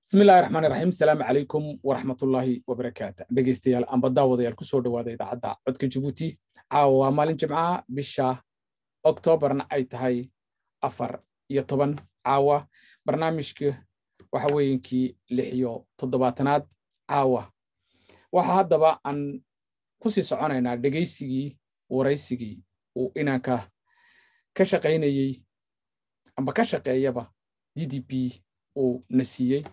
Bismillahi raxmaani raxiim. Asalaamu calaykum waraxmatullaahi wabarakaatu. Dhegeystayaal amba daawadayaal, kusoo dhawaada idaacadda Codka Jabuuti. Caawa waa maalin Jimcaha, bisha Oktoobarna ay tahay 14. Caawa barnaamijka waxa weeyinkii 76aad. Caawa waxa haddaba aan kusii soconaynaa dhegeysigii waraysigii uu inanka ka shaqaynayey amba ka shaqeeyaba DDP uu na siiyey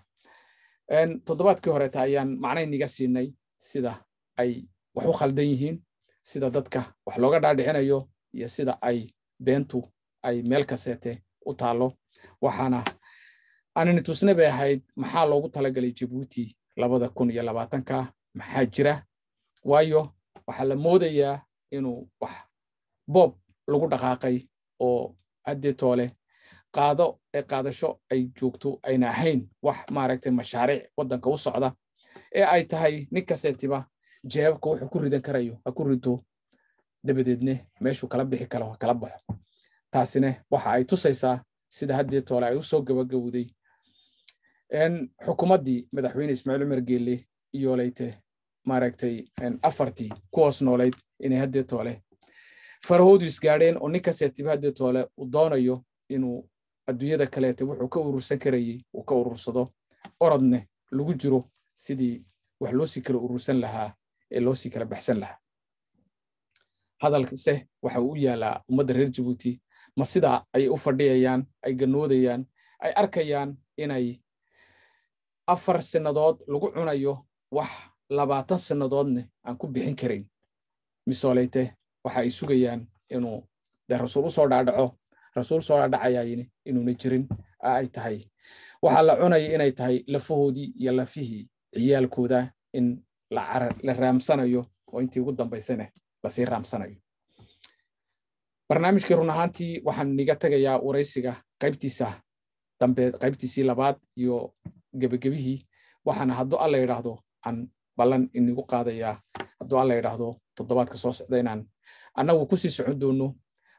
toddobaadkii horeeta. Ayaan macnayniga siinay sida ay wax u khaldan yihiin, sida dadka wax looga dhaadhicinayo iyo sida ay beentu ay meel kaseete u taallo. Waxaana aanani tusne bay ahayd maxaa loogu talagalay Jabuuti 2020-ka, maxaa jira, waayo waxaa la moodayaa inuu wax boob lagu dhaqaaqay oo haddii toole qaado ee qaadasho ay joogto ayna ahayn wax maaragtay mashaariic waddanka u socda, ee ay tahay nin kaseetiba jeebabka wuxuu ku ridan karayo ha ku rito, dabadeedne meeshuu kala bixi karo ha kala baxo. Taasina waxa ay tusaysaa sida haddii toole ay u soo gabagabowday xukuumaddii madaxweyne Ismaaciil Cumar Geelle iyo leyte maaragtay afartii kuwaas noolayd, inay haddii toole farahoodu isgaadheen oo nin kaseetiba haddii toole uu doonayo inuu adduunyada kaleete wuxuu ka urursan karayey uu ka urursado, orodne lagu jiro sidii wax loo sii kala urursan lahaa ee loo sii kala baxsan lahaa. Hadalse waxa uu u yaalaa ummadda reer Jabuuti: ma sidaa ayay u fadhiyayaan, ay ganoodayaan, ay arkayaan inay 4 sannadood lagu cunayo wax 20 sannadoodne aan ku bixin karayn, misooleyte waxa ay sugayaan inuu dee rasuul u soo dhaadhaco? Rasuul soo dhaadhacayayni inuuna jirin, ay tahay waxaa la cunaya inay tahay lafahoodii iyo lafihii ciyaalkooda in la raamsanayo oo intii ugu dambaysana lasii raamsanayo. Barnaamijkii run ahaantii waxaan niga tagayaa waraysiga qaybtiisa dambe, qaybtiisii labaad iyo gebagebihii. Waxaana hadduu Alla yidhaahdo aan ballan inigu qaadayaa, hadduu Alla yidhaahdo, toddobaadka soo socda inaan annagu kusii socon doono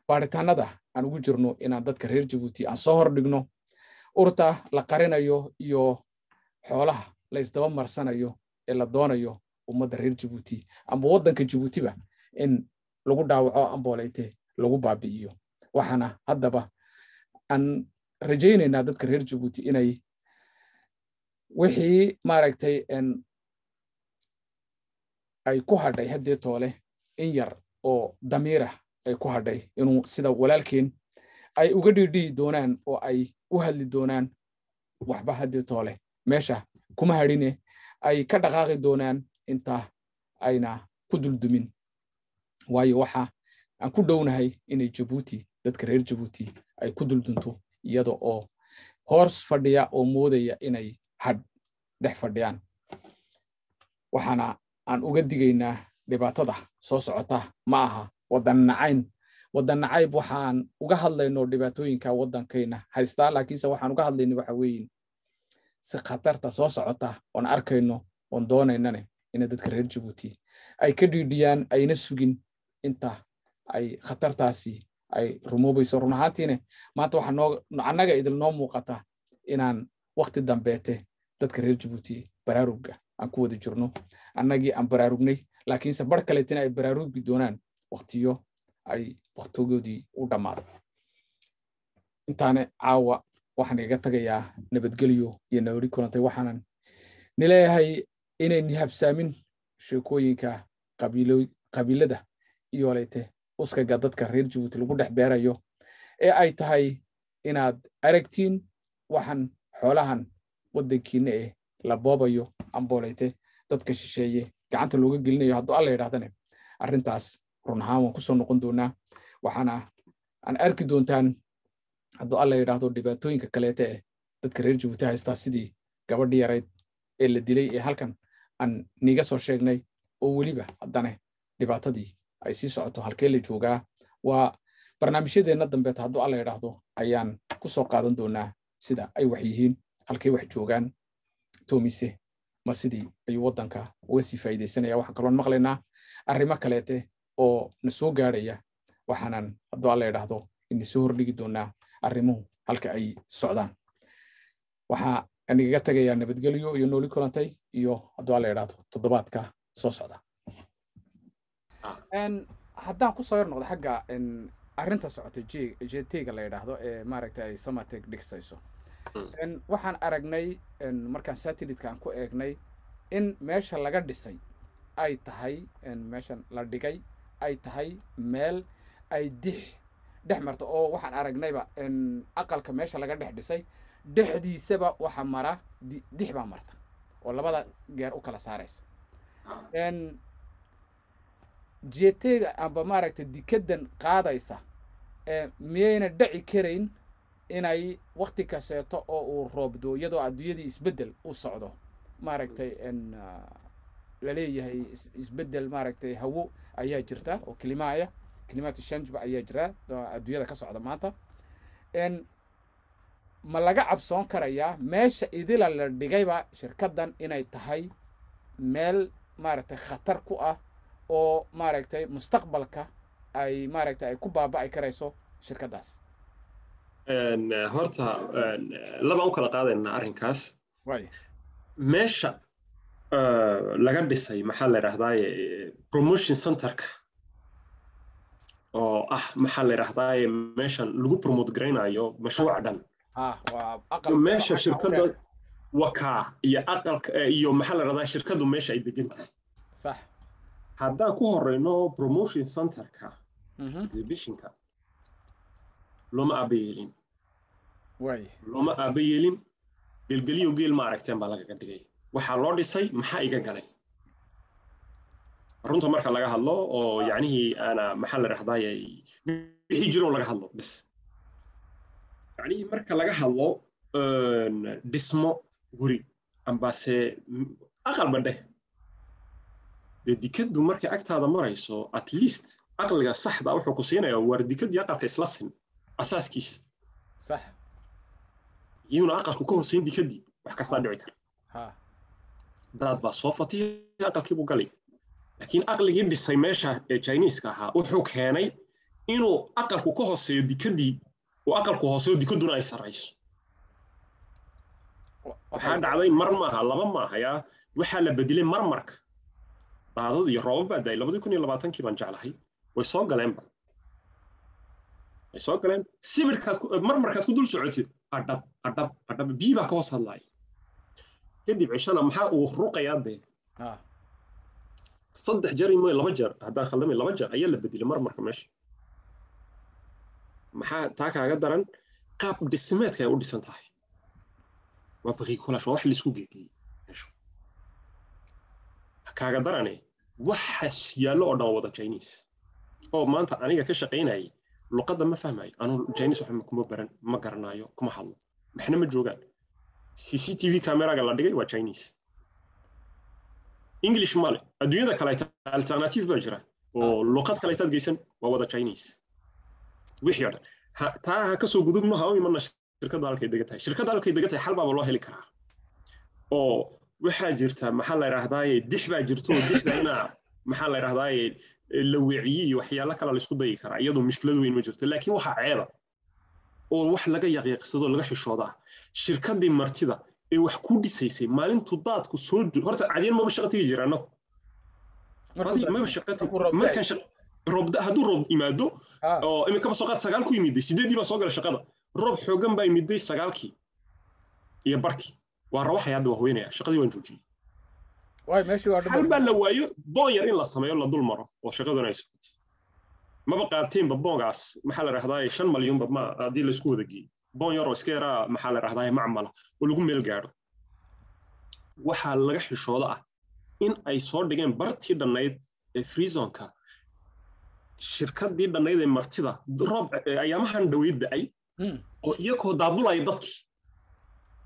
baaritaanada aan ugu jirno inaan dadka reer Jabuuti aan soo hordhigno urta la qarinayo iyo xoolaha la isdaba marsanayo ee la doonayo ummadda reer Jabuuti amba waddanka Jabuutiba in lagu dhaawaco ambooleyte lagu baabi'iyo. Waxaana haddaba aan rajaynaynaa dadka reer Jabuuti inay wixii maaragtay ay ku hadhay haddii toole in yar oo damiirah ay ku hadhay inuu sida walaalkeen ay uga dhiidhiyi doonaan oo ay u hadli doonaan. Waxba haddii toole meesha kuma hadhine, ay ka dhaqaaqi doonaan inta ayna ku duldumin, waayo waxa aan ku dhownahay inay Jabuuti, dadka reer Jabuuti ay ku duldunto iyada oo hoors fadhiya oo moodaya inay hadh dhex fadhiyaan. Waxaana aan uga digaynaa dhibaatada soo socota. Ma aha waddan nacayn, waddan nacayb waxaan uga hadlayno dhibaatooyinka waddankayna haystaa, laakiinse waxaan uga hadlayno waxa weeyin si khatarta soo socota oon arkayno oon doonaynane inay dadka reer Jabuuti ay ka dhiidhiyaan, ayna sugin inta ay khatartaasi ay rumoobayso. Run ahaantiina maanta waxaa noo annaga idilnoo muuqata inaan wakti dambeete dadka reer Jabuuti baraaruga aan ku wada jirno, annagii aan baraarugnay, laakiinse bar kaleetina ay baraarugi doonaan waktiyo ay waktigoodii u dhammaaday. Intaana caawa waxaan igaga tagayaa nabadgelyo iyo nabadi kulantay. Waxaanan nileeyahay inayni habsaamin sheekooyinka qabiilada iyo leyte uskaga dadka reer Jabuuti lagu dhex beerayo, ee ay tahay inaad aragtiin waxaan xoolahan waddankiina eh la boobayo ambooleyte dadka shisheeye gacanta looga gelinayo. Hadduu Alla yidhahdane, arrintaas run ahaan waan kusoo noqon doonaa, waxaana aan arki doontaan hadduu Alla yidhaahdo dhibaatooyinka kaleete eh dadka reer Jabuuti haystaa, sidii gabadhii yarayd ee la dilay ee halkan aan niiga soo sheegnay, oo weliba haddana dhibaatadii ay sii socoto. Halkee la joogaa? Waa barnaamijyadeenna dambeeta hadduu Alla yidhaahdo ayaan ku soo qaadan doonaa sida ay wax yihiin, halkay wax joogaan, Toomise ma sidii ayuu waddanka uga sii faa'iidaysanaya. Waxaan kaloon maqlaynaa arrimo kaleete oo na soo gaadhaya, waxaanan hadduu Alla yidhaahdo ini soo hordhigi doonaa arrimuhu halka ay socdaan. Waxaa anigaga tagayaa nabadgelyo iyo nooli kulantay, iyo hadduu Alla yidhaahdo toddobaadka soo socda. Haddaan kusoo yar noqdo xagga arrinta socotay J T-ga la yidhaahdo ee maaragtay ay Somatec dhigsayso, waxaan aragnay markaan satellite-ka aan ku eegnay in meesha laga dhisay ay tahay, meeshan la dhigay ay tahay meel ay dix dhex marto, oo waxaan aragnayba aqalka meesha laga dhex dhisay dhexdiisaba waxa mara dix baa marta oo labada geer u kala saaraysa. Jetega amba maaragtay dikadan qaadaysa, miyayna dhaci karayn inay wakti kaseeto oo uu roobdo, iyadoo adduunyadii isbeddel u socdo, maaragtay laleeyahay isbeddel maaragtay hawo ayaa jirta oo climat-ya climate change-ba ayaa jira adduunyada ka socda maanta, ma laga cabsoon karayaa meesha idila la dhigayba shirkaddan inay tahay meel maaragtay khatar ku ah oo maaragtay mustaqbalka ay maaragtay ay ku baaba'ay karayso shirkaddaas? Horta labaan u kala qaadaynaa arrinkaas. Meesha laga dhisay, maxaa la yidhahdaaye, promotion centerka oo ah, maxaa la yidhahdaaye, meeshan lagu promote garaynayo mashruuca dhan, meesha shirkadda wakaa iyo aqalka iyo, maxaa la yidhahdaa, shirkaddu meesha ay degan tahay. Haddaan ku horeyno promotion centerka, exhibitionka looma aaba yeelin, looma aaba yeelin. Gelgeliyo geel ma aragteen baa lagaga dhigay. Waxaa loo dhisay maxaa iga galay? Runta marka laga hadlo oo yacnihii aana, maxaa la dhahdaye, wixii jiroo laga hadlo bes, yacnihii marka laga hadlo dhismo guri ambase aqalba dheh, dee dikaddu markay agtaada marayso, at least aqliga saxda wuxuu ku siinayaa waar dikadii aqalka isla sin asaaskiisa. Iyuuna aqalku ka hooseyn dikadii, wax kastaa dhici kara. Daad baa soo fatiyay, aqalkii buu galay. Laakiin aqligii dhisay meesha ee Chineeska ahaa wuxuu keenay inuu aqalku ka hooseeyo dikadii, uu aqalku hooseeyo, dikaduna ay sarrayso. Waxaa dhacday mar maaha, laba maaha, yaa waxaa la bedelay marmarka. Daadad iyo roobab baa daayay 2020-kii baan jeclahay, way soo galeenba, way soo galeen. Sibirkaad marmarkaad ku dul socotid, adhab adhab adhab, biyi baa ka hoos hadlaaya. Kadib cishana maxaa uu ruqayaa dee? 3 jeer iyo 2 jeer, haddaan khaldamay 2 jeer ayaa la bedelay marmarka meesha. Maxaa taa kaaga daran? Qaab dhismeedka ay u dhisan tahay waa bricolage, waa wax laisku geegeyey meeshu. Kaaga darane, waxaas yaallo oo dhan wada Chinese oo maanta aniga ka shaqaynayay luqadda ma fahmayo. Anu Chinese waxba kuma baran, ma garanayo, kuma hadlo, maxna ma joogaan. CCTV cameraga la dhigay waa Chinese, English male. Adduunyada kale alternative baa jira oo luqad kaleetaad geysan, waa wada Chinese wixii oo dhan. Taa ha kasoo gudubno, ha u imana shirkadda halkay degan tahay. Shirkadda halkay degan tahay xal baaba loo heli karaa, oo waxaa jirta, maxaa la yidhahdaaye, dix baa jirto, dixda inaa, maxaa la yidhahdaaye, la weeciyey iyo waxyaalo kale la isku dayi karaa. Iyadoo mushkilad weyn ma jirto, laakiin waxaa ceeba oo wax laga yaqiiqsado, laga xishoodaa, shirkaddii martida ee wax ku dhisaysay maalintuu daadku soo horta cadiyeen maba shaqa tegi jira annagu, maba shaqa markaan roob, hadduu roob yimaado oo imikaba soo qaad 9 ku yimid, 8-dii baa soo gala shaqada. Roob xoogan baa imiday 9kii iyo barkii, waa rawaxaya hadda, waa hooyanaya, shaqadii waan joojiyey. Hal baa la waayo, boon yar in la sameeyo, la dul maro oo shaqaduna ay socoto. Maba qaateenba boongaas, maxaa la rahdaa, 5 malyuunba ma haddii laisku wada geeyo, boon yaroo iska yaraa, maxaa la rahdaa, macmala oo lagu meel gaadho. Waxaa laga xishooda ah in ay soo dhigeen bartii dhannayd ee freezonka, shirkaddii dhannayd ee martida, roob ayaamahan dhoweyd da'ay oo iyakoo daabulaya dadkii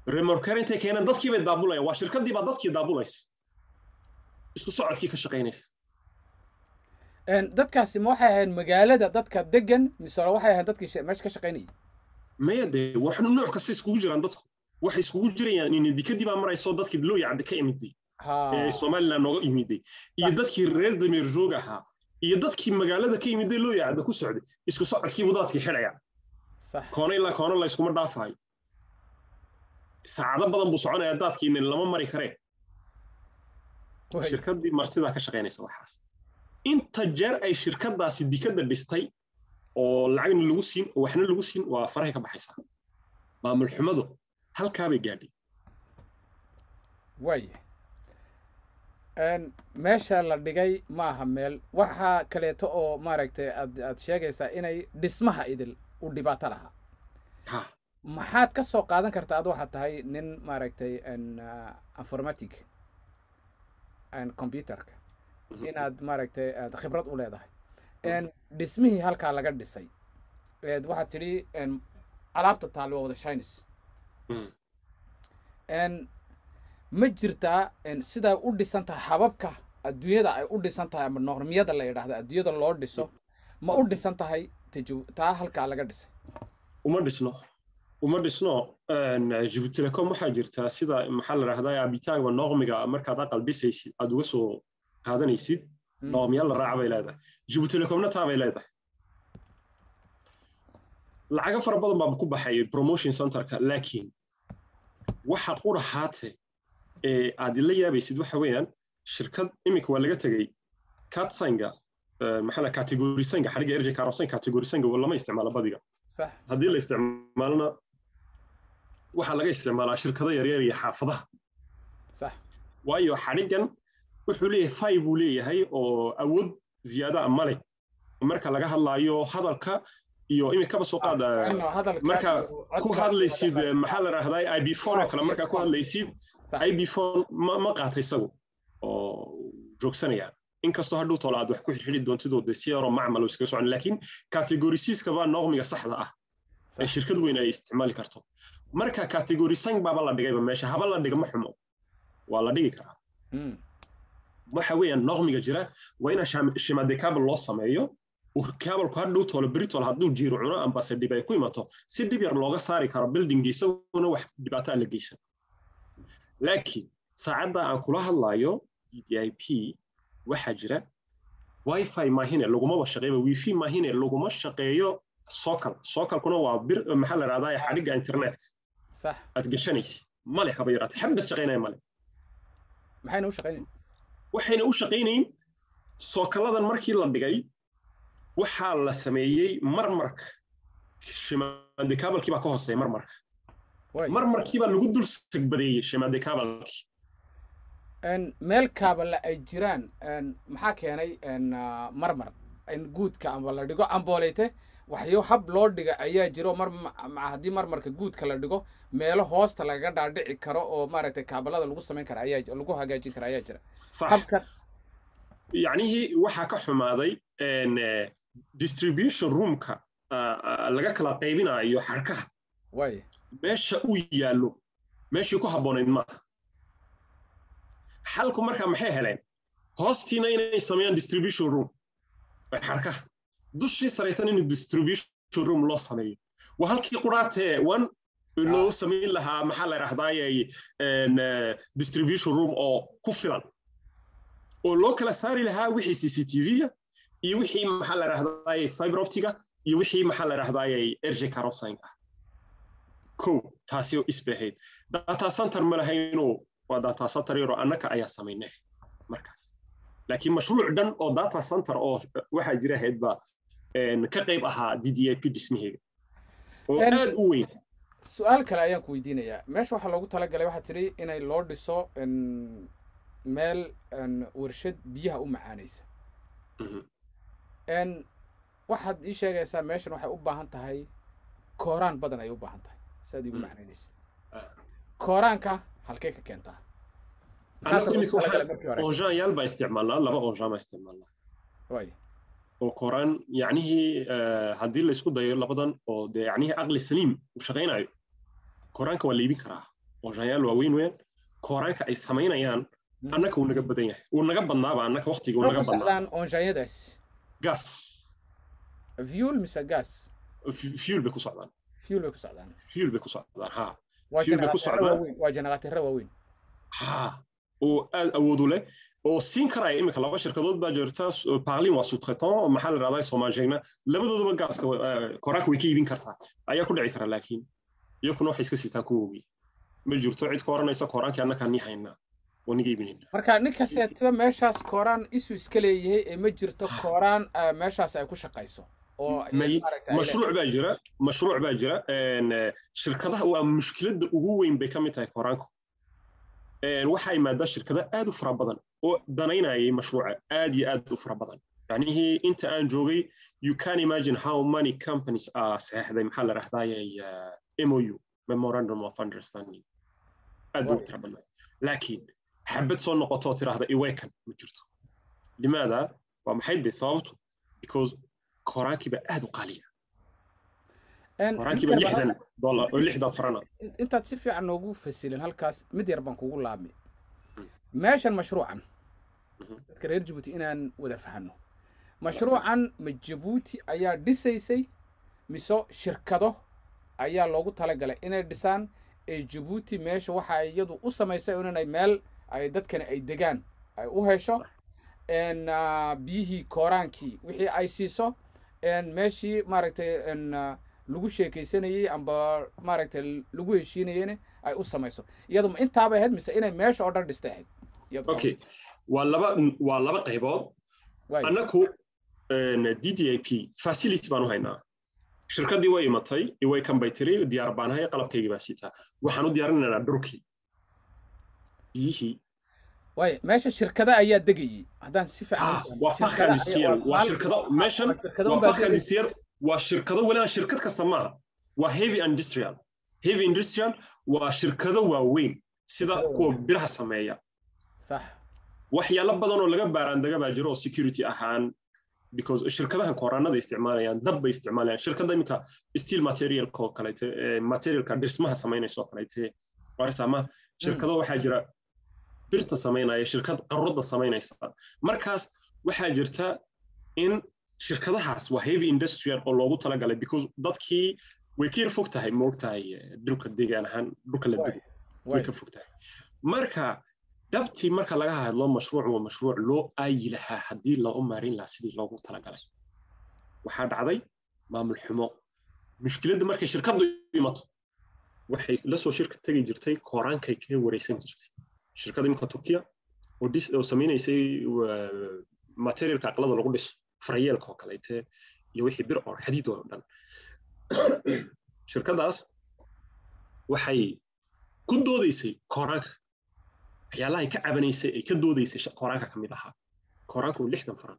remorkeer intay keeneen, dadkii bay daabulayaan. Waa shirkaddii baa dadkii daabulaysa, isku socodkii ka shaqaynaysa. Dadkaasi ma waxay ahayn magaalada dadka degan mise waxay ahayn dadkii meesha ka shaqaynayay? Maya, dee wax nooc kasta iskugu jiraan dadku, waxay iskugu jirayaan in dikadii baa marayso, dadkii loo yacdi ka imiday ee Somaliland nooga imiday, iyo dadkii reer Dameer joog ahaa, iyo dadkii magaalada ka imiday loo yacda ku socday. Isku socodkii buu daadkii xidhaya, koona ilaa koona la iskuma dhaafayo. Saacado badan buu soconayaa daadkii, lama mari karee. Shirkaddii martidaa ka shaqaynaysa waxaas. Inta jeer ay shirkaddaasi dikadda dhistay oo lacagna lagu siin oo waxna lagu siin, waa farahay ka baxaysaa. Maamul xumadu halkaabay gaadhay. Waaya, meesha la dhigay maaha meel. Waxaa kaleeto oo maaragtay aad sheegaysaa inay dhismaha idil u dhibaato lahaa. Maxaad ka soo qaadan kartaa? Ad waxaad tahay nin maaragtay informatic, computerka inaad maaragtay aad khibrad u leedahay. Dhismihii halkaa laga dhisay, waxaad tidhi alaabta taal waa wada Chinese. Ma jirtaa siday u dhisan tahay, hababka adduunyada ay u dhisan tahay ama normiyada la yidhaahda adduunyada loo dhiso, ma u dhisan tahay taa halkaa laga dhisay? Uma dhisno, uma dhisno. Djibouti Telecom waxaa jirtaa sida, maxaa la rahdaa, abitaagba normiga markaad aqal dhisaysid aad uga soo qaadanaysid, normiya la raaca bay leedahay. Djibouti Telecomna taa bay leedahay. Lacago fara badan baa ku baxay promotion centerka, laakiin waxa qurahaate ee aad ila yaabaysid waxa weeyaan shirkad iminka waa laga tegey katsenga, maxaa la categorisenga, xadhigga erje karosen categorisenga lama isticmaalo badiga. Haddii la isticmaalona waxaa laga isticmaalaa shirkado yaryar iyo xaafadaha. Waayo xadhiggan wuxuu leeyahay fay buu leeyahay oo awood ziyaada male marka laga hadlaayo hadalka iyo iminkaba soo qaada marka ku hadlaysid, maxaa la rahdaa, ib phone oo kale markaa ku hadlaysid, ib phone ma qaata isagu oo joogsanaya, inkastoo hadhow tola aad wax ku xidhxidhi doontidoo dee si yaroo macmal iskaga socon. Laakiin categorisiiska baa normiga saxda ah ee shirkad weyn ay isticmaali karto. Marka category sang baaba la dhigayba meesha, haba la dhiga, ma xumo, waa la dhigi karaa. Waxa weeyaan normiga jira waa ina shimade cable loo sameeyo, kaabalku hadhow toolo beritol hadduu jiiro cuno ambase dhib ay ku imato, si dhib yar looga saari karo buildinga isaguna wax dhibaataa la geysan. Laakiin saacadda aan kula hadlayo DDIP waxaa jira wifi maahine lagumaba shaqeeyo, wifi maahine laguma shaqeeyo sokal. Sokalkuna waa bir, maxaa la rahdaa, xadhigga internetka aad gashanaysa male, haba yaraate xabad shaqaynaya male. Maxayna u shaqaynayn? Waxayna u shaqaynayn sokaladan markii la dhigay waxaa la sameeyey marmarka shimaande kaabalkii baa ka hooseeya, marmarka marmarkii baa lagu dul sagbadeeyey shimaande kaabalkii. Meel kaabala ay jiraan maxaa keenay marmar in guudka amba la dhigo ambooleyte? Waxyo hab loo dhiga ayaa jiro mar haddii marmarka guudka la dhigo meelo hoosta lagaga dhaadhici karo oo maaragtay kaabalada lagu samayn kara ayaa lagu hagaajin kara ayaa jira. Habka yacnihii waxaa ka xumaaday distribution roomka laga kala qaybinayo xarkaha meesha uu yaallo, meeshii ku habboonayd maaha. Xalku markaa maxay heleen? Hoostiina inay sameeyaan distribution room xarkaha, dushii saraytan in distribution room loo sameeyo. Waa halkii quraatee one loo samayn lahaa, maxaa la yidhahdaaye, distribution room oo ku filan oo loo kala saari lahaa wixii CCTV-ga iyo wixii, maxaa la yidhahdaaye, fiber optiga iyo wixii, maxaa la yidhahdaaye, rj carosing ah. Kow taasi oo isbahayd data center ma lahaynoo, waa data center yaroo annaka ayaa samaynay markaas, laakiin mashruuc dhan oo data center oo waxaa jira ahayd baa ka qayb ahaa DDIP dhismaheega Oo aad u weyn. Su-aal kale ayaan ku weydiinayaa. Meesha waxaa loogu talagalay, waxaa tidhi, inay loo dhiso meel warshad biyaha u macaanaysa. Waxaad ii sheegaysaa meeshan waxay u baahan tahay kooraan badan ay u baahan tahay, siaad iigu macnaynaysa. Kooraanka halkee ka keentaa? Anagu imika waxaan onjaanyaal baa isticmaalnaa, laba onjaan baa isticmaalnaa oo kooraan, yacnihii haddii la isku dayo labadan oo dee yacnihii aqli saliim uu shaqaynayo, kooraanka waa la iibin karaa. Onjaanyaal waaweyn weyn kooraanka ay samaynayaan annaka wuu naga badan yahay, wuu naga badnaaba annaka waqtiga wuu naga badnaa. Onjaanyadaas gas fuel mise gas? Fuel bay ku socdaan. Fuel bay ku socdaan. Fuel bay ku socdaan, ha. Fuel bay ku socdaan, waa generaatiro waaweyn. Ha, oo aad awood u leh oo siin karaya. Iminka laba shirkadood baa jirta, Parlin waa sous-traitant, maxaa la dhahdaa, Somaljegna, labadoodaba gaaska koraanka way ka iibin kartaa ayaa ku dhici kara, laakiin iyakuna waxay iska sitaan kuwoogii. Ma jirto cid ka oranaysa kooraankii annakaa nii haynaa oo niga iibinayna. Marka nin kasteetaba meeshaas kooraan isu iska leeyahay ee ma jirto kooraan meeshaas ay ku shaqayso oo mashruuc baa jira, mashruuc baa jira. Shirkadaha waa mushkiladda ugu weyn bay ka mid tahay kooraanku. Waxaa imaadaa shirkado aad u fara badan oo danaynayay mashruuca, aad iyo aad u fara badan. Yacnihii inta aan joogay, you can imagine how many companies are saxeexday, maxaa la rahdayay, MOU, memorandum of understanding. Aad bay u tira badnaa, laakiin xabad soo noqotoo tiraahda iwekan ma jirto. Limaada? Waa maxay de sababtu? Because koraankiiba aad u qaaliya, koraankiiba $60 oo 60 farana. Intaad si fiican noogu fasilin halkaas, mid yar baan kugu laabmi. Meeshan mashruucan dadka reer Jabuuti inaan wada fahanno, mashruucan ma Jabuuti ayaa dhisaysay mise shirkado ayaa loogu talagalay inay dhisaan ee Jabuuti meesha waxa iyadu u samaysay inay meel ay dadkani ay degaan ay u hesho, biyihii kooraankii wixii ay siiso, meeshii maaragtay lagu sheekaysanayey amba maaragtay lagu heshiinayeyna ay u samayso? Iyadu ma intaabay ahayd mise inay meesha oo dhan dhistay ahayd? Okay, waa laba qaybood. Annaku DDIP facility baan u haynaa. Shirkaddii way imatay, iway kan bay tiri, diyaar baan ahay, qalabkaygii baa sitaa, waxaan u diyaarinaynaa dhulkii, biyihii. Waay, meesha shirkada ayaa degayay haddaan si fiican. Waa parc industriel, waa shirkado meeshan, waa parc industriel, waa shirkado weliba shirkad kasta maaha, waa heavy industrial. Heavy industrial waa shirkado waaweyn sida kuwa biraha sameeya. Waxyaalo badan oo laga baaraandaga baa jiro oo security ahaan, because shirkadahan kooraanada isticmaalayaan, dab bay isticmaalayaan. Shirkadda iminka steel materialka oo kaleete, materialka dhismaha samaynaysa oo kaleete ama shirkado waxaa jira birta samaynaya, shirkad qaruurada samaynaysa. Markaas waxaa jirta in shirkadahaas waa heavy industrial oo loogu talagalay, because dadkii way ka yar fog tahay, moogtahay, dhulka deegaan ahaan dhulka la dego way ka fog tahay. Marka dhabtii marka laga hadlo, mashruuc waa mashruuc loo aayi lahaa haddii loo maarin lahaa sidii loogu talagalay. Waxaa dhacday maamul xumo. Mushkiladda markay shirkaddu imato, waxay la soo shirka tegi jirtay kooraankay ka wareysan jirtay. Shirkadda imika Turkiya oo dhis oo samaynaysay materialka aqlada lagu dhiso, farayeelka oo kaleete iyo wixii bir oo xadiid oo dhan, shirkaddaas waxay ku doodaysay kooraanka. Waxyaalaha ay ka cabanaysay ay ka doodaysay kooraanka ka mid ahaa. Kooraanku 60 faran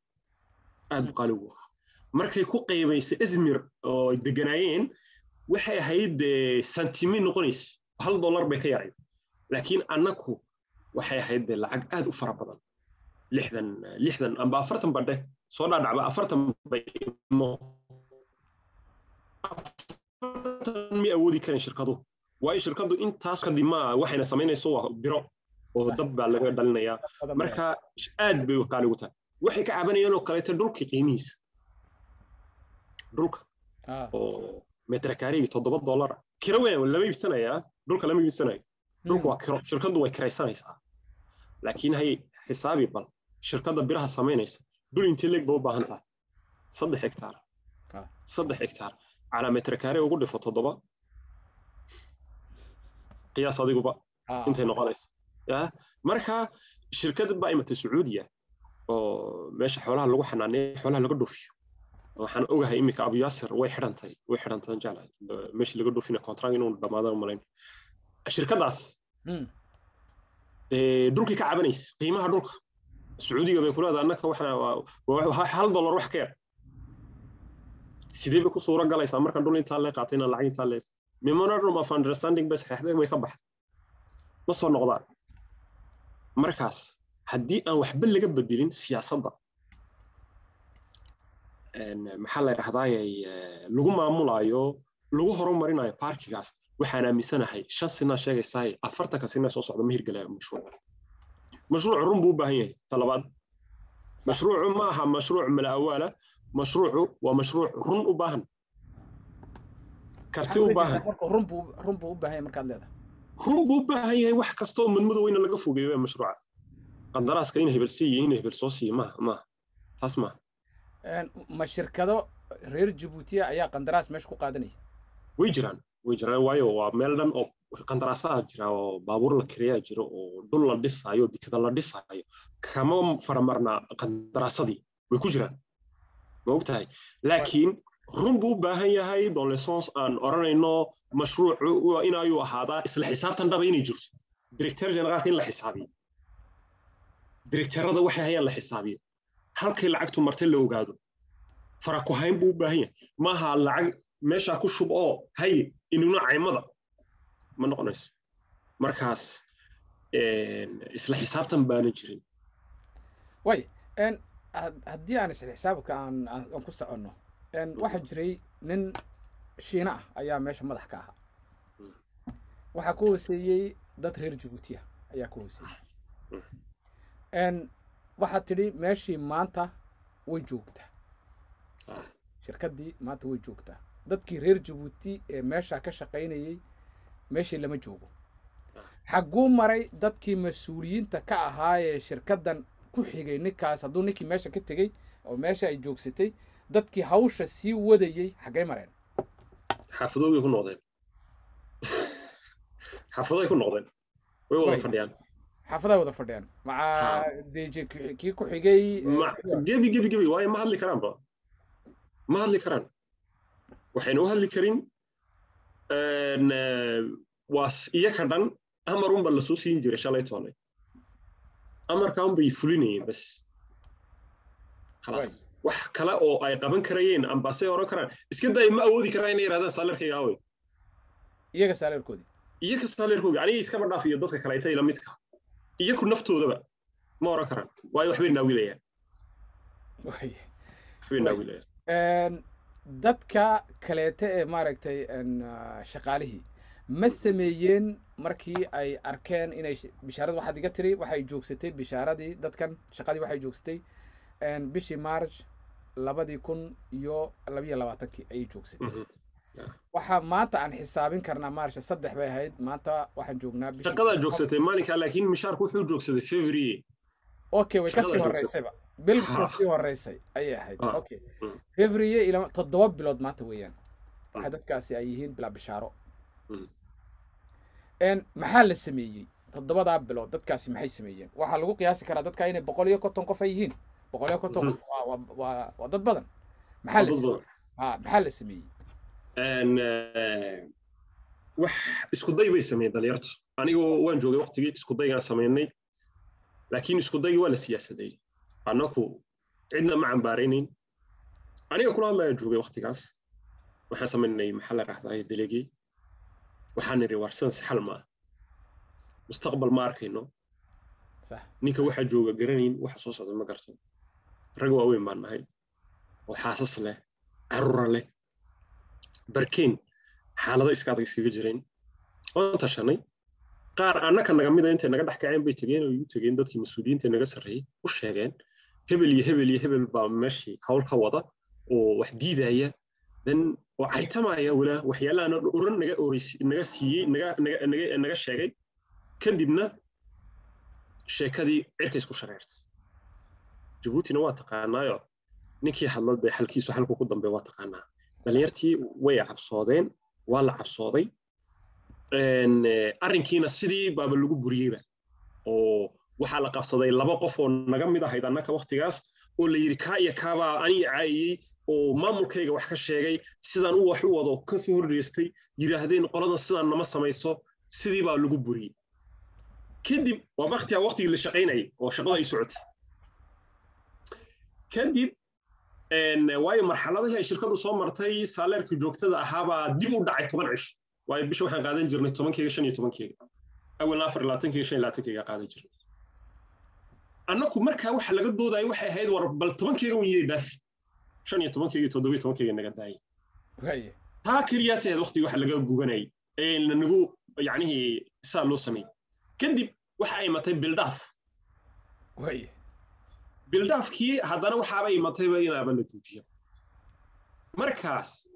aad buu qaali ugu ahaa. Markay ku qaybaysay Izmir oo ay deganaayeen, waxay ahayd santimi noqonaysa, $1 bay ka yarayd, laakiin annaku waxay ahayd lacag aad u fara badan, 60, 60 amba 40 badhe soo dhaadhacba, 40 bay imo, 40 ma awoodi karin shirkaduhu, waayo shirkaddu intaas kadib ma waxayna samaynayso waa biro oo dab baa laga dhalinayaa. Marka aad bay qaali ugu tahay. Waxay ka cabanayeen oo kaleeto dhulka qiimihiisa, dhulka oo metrakaarigi $7 kiro weyn. Lama iibsanayaa dhulka, lama iibsanayo dhulku, waa kiro, shirkaddu way kiraysanaysaa. Laakiin hay xisaabi bal shirkadda biraha samaynaysa dhul intee leeg ba u baahan tahay? 3 hektaar, 3 hektaar calaa metrakaari ugu dhifo 7, qiyaas adiguba intay noqonaysa. Marka shirkad baa imatay Sacuudiya oo meesha xoolaha lagu xanaaneeyo, xoolaha laga dhoofiyo. Waxaan ogahay iminka Abu Yaasir way xidhantay, way xidhantaan jeclahay meeshii laga dhoofina contract inuu dhamaado malayn shirkadaas. Dhulkii ka cabanaysa qiimaha dhulka Sacuudiga bay ku leedahay annaka waxa $1 wax ka yar. Sidee bay ku suura galaysaa markaan dhul intaa lee qaatay inaan lacag intaa lees? Memorandum of understanding bay saxeexdeen, way ka baxday, ma soo noqdaan. Markaas haddii aan waxba laga bedelin siyaasadda, maxaa la yidhahdaaye, lagu maamulayo, lagu horumarinayo parkigaas, waxaan aaminsanahay 5 sinaa sheegaysaa, 40-ka sinaa soo socda ma hirgelayo mashruuca. Mashruucu run buu u baahan yahay. Talabaad, mashruucu ma aha mashruuc mala awaala, mashruucu waa mashruuc run u baahan, karti u baahan. Run buu, run buu u baahan yahay markaad leedahay? Run buu u baahan yahay. Wax kasta oo madmadow in laga fogeeyo mashruuca. Qandaraaska in hebel siiyo, in hebel soo siiyo, maaha, maaha taas, maaha. Ma shirkado reer Jabuutiya ayaa qandaraas meesha ku qaadanaya? Way jiraan, way jiraan, waayo waa meel dhan oo qandaraasaha jira, oo baabuur la kiriyaa jiro, oo dhul la dhisaayo, dekada la dhisaayo, kama faramarnaa qandaraasadii, way ku jiraan, ma ogtahay? Laakiin run buu u baahan yahay, dans le sens aan odhanayno mashruucu waa inayuu ahaadaa isla xisaabtan dhaba inay jirto, directeur généralka in la xisaabiyo, directeurada waxay hayaan la xisaabiyo, halkay lacagtu martay la ogaado. Fara ku hayn buu u baahan yahay. Maaha lacag meeshaa ku shub oo hay inuna caymada ma noqonayso. Markaas isla xisaabtan baana jirin. Way haddii aan isla xisaabka aan ku soconno, waxaa jiray nin Shiina ah ayaa meesha madax ka ahaa. Waxaa ku hooseeyey dad reer Jabuutiya ayaa ku hooseeyey. Waxaad tidhi meeshii maanta way joogtaa, shirkaddii maanta way joogtaa, dadkii reer Jabuuti ee meesha ka shaqaynayey meeshii lama joogo. Xagguu maray dadkii mas-uuliyiinta ka ahaa ee shirkaddan ku xigay ninkaas? Hadduu ninkii meesha ka tegey oo meesha ay joogsatay, dadkii hawsha sii wadayey xaggay mareen? Xaafadoogay ku noqdeen, xaafaday ku noqdeen, way wada fadhiyaan. Xaafaday wada fadhiyaan maca DG kii ku xigay? Gebi gebi gebi, waayo ma hadli karaanba, ma hadli karaan. Waxayna u hadli karin waa iyaka dhan amar unba lasoo siin jiray shalay toole, amarka unbay fulinayeen bas, khalaas. Wax kale oo ay qaban karayeen ambase oran karaan iska day ma awoodi karaan inay yidhahdaan salairekayga awey. Iyaga salairekoodii? Iyaga salairekoogi, aniga iskaba dhaaf iyo dadka kale intay la midka, iyaku naftoodaba ma oran karaan, waayo waxbay naawilayaan, waxbay naawilayaan. Dadka kaleete ee maaragtay shaqaalihii ma sameeyeen markii ay arkeen inay bishaarada, waxaad iga tiri waxay joogsatay bishaaradii dadkan, shaqadii waxay joogsatay bishii March 2022-kii ayay joogsatay. Waxaa maanta aan xisaabin karnaa March 3 bay ahayd, maanta waxaan joognaa bishii. Shaqadaa joogsatay maalinkaa, laakiin mishaarku wuxuu joogsaday February. Okay, way kasii horeysayba, bil kasii horeysay ayay ahayd. Okay, February ilaa 7 bilood maanta weeyaan waxay dadkaasi ay yihiin bilaa bishaaro. Maxaa la sameeyey 7-daa bilood? Dadkaasi maxay sameeyeen? Waxaa lagu qiyaasi karaa dadka inay 150 qof ay yihiin. 150 qof waa dad badan. Maxaa la sameeyey? Ha, maxaa la sameeyey? Wax isku day bay sameeyeen dhalinyartu. Anigoo waan joogay waqtigii isku daygaan samaynay, laakiin isku daygii waa la siyaasadeeyey. Annaku cidna ma cambaaraynayn. Aniga kula hadlaya joogay waqtigaas. Waxaan samaynay, maxaa la rahdaa, délégué. Waxaan nidhi, war sidan si xal maaha, mustaqbal ma arkayno, ninka waxaa jooga garanayn, waxa soo socda ma garto. Rag waaweyn baan nahay oo xaasas leh, carruura leh, barkeen xaalado iska adag iskaga jireen. Waan tashanay. Qaar annaka naga mida intay naga dhex kaceen bay tegeen oo igu tegeen dadkii mas-uuliyiinta naga sarreeyey, u sheegeen hebel iyo hebel iyo hebel baa meeshii hawl ka wada oo wax diidaya then oo caytamaya, walaa waxyaalahan oran naga oreys naga siiyey, naga naga naga naga sheegay. Kadibna sheekadii cirka isku shareertay. Jabuutina waa taqaanaayo, ninkii hadla dee xalkiisu xalku ku dambe waa taqaanaa. Dhalinyartii way cabsoodeen, waa la cabsooday, arrinkiina sidii baaba lagu buriyeyba, oo waxaa la qabsaday laba qof oo naga mid ahayd annaka waqtigaas, oo la yidhi kaa iyo kaabaa aniga caayiyey. Oo maamulkayga wax ka sheegay, sidaan u wax u wado ka soo horjeestay, yidhaahdeen qolada sidaan nama samayso, sidii baa lagu buriyey. Kadib waa waktiga waqtigii la shaqaynayay oo shaqadu ay socotay. Kadib, waayo marxaladihii ay shirkadu soo martay, salaire-kii joogtada ahaabaa dib u dhacay 10 cisho, waayo bisha waxaan qaadan jirnay 10-keyga, 15-keyga, awalna 24-keyga, 25-keyga qaadan jirnay annaku. Markaa waxa laga doodayay waxay ahayd, war bal 10-keyga un yay dhaafi, 15-keyga, 17-keyga naga daayay. Taa keliyaa tahayd waqtigii waxa laga guganayay ee nagu yacnihii saa loo sameeyey. Kadib waxa ay matay bildhaaf. Bildhaafkii haddana waxaaba imatayba inaaba la joojiyo. Markaas